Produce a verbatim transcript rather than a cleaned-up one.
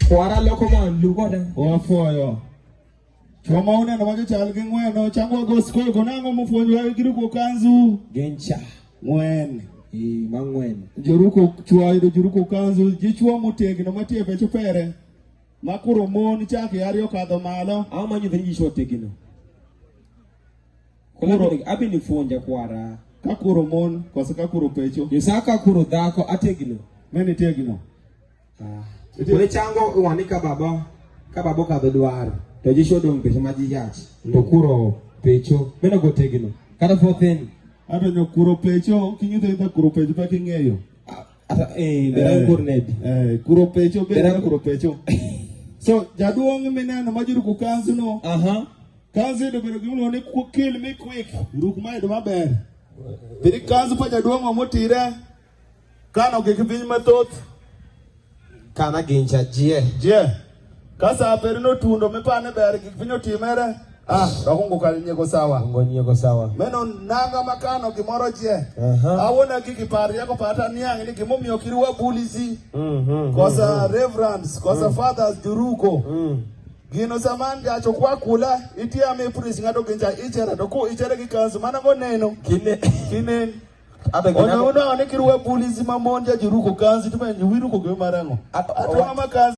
Kwara loko man, luko da. Wafoyo. Choma une na majo chal gi ng'wen, no, changwa go skul, go nang'o mupwonjwa gi ruko kanzu? Gin cha. Ng'wen. Ee, ma ng'wen. Joruko chwo, joruko kanzu, ji chwo motegno matie piny pere. Ma kuro mon chak yar yo kadho malo. Ang'o ma nyiso ni ji chwo tegno? Koro. Koro. Abiro puonja kwara. Ka kuro mon, koso ka kuro pecho? Nyisa ka kuro dhako, ategno. Meni tegno. Ah. Ite- Koro chango wani ka baba, ka baba okadho dwar. To ji chwo dong' pecho ma ji yach. To kuro pecho. Meno go tegno. Kata fothin. Ato nyo kuro pecho, kinyutho itha kuro pecho pa king'eyo. Ah, ata, eh, bera. Eh, kuro nedi. Eh, kuro pecho, bera. Bera kuro pecho. So, jaduong' mineno ma jiruko kanzu no. Aha. Kanzu do bedo gimluongo ni ku-, kill me quick. Ruk ma yudo maber. Bedi kanzu pa jaduong' ma motire. Kano gik piny mathoth. Kana gin cha jie. Jie. Ka sa peri notundo mipane ber gik piny otimere. Ah, rakungu kali nyeko sawa. Ngo nyeko sawa. Meno nanga makano gimoro jie. Aha. Awona gigi par yako pata niang' ni gimomiyo kirwa bulisi. Mhm. Kosa reverends, kosa fathers juruko. Mm. Gino saman gacho kwa kula, iti ame priest ng'ato gin cha ichere, to ku ichere gi kanzu, mana go neno. Kine. Kine. Ato gin. Ono, ono, ane kirwa bulisi ma mon ja jiruko kanzu, to men wiruko gi marang'o. At-, ato wa- ma kanzu.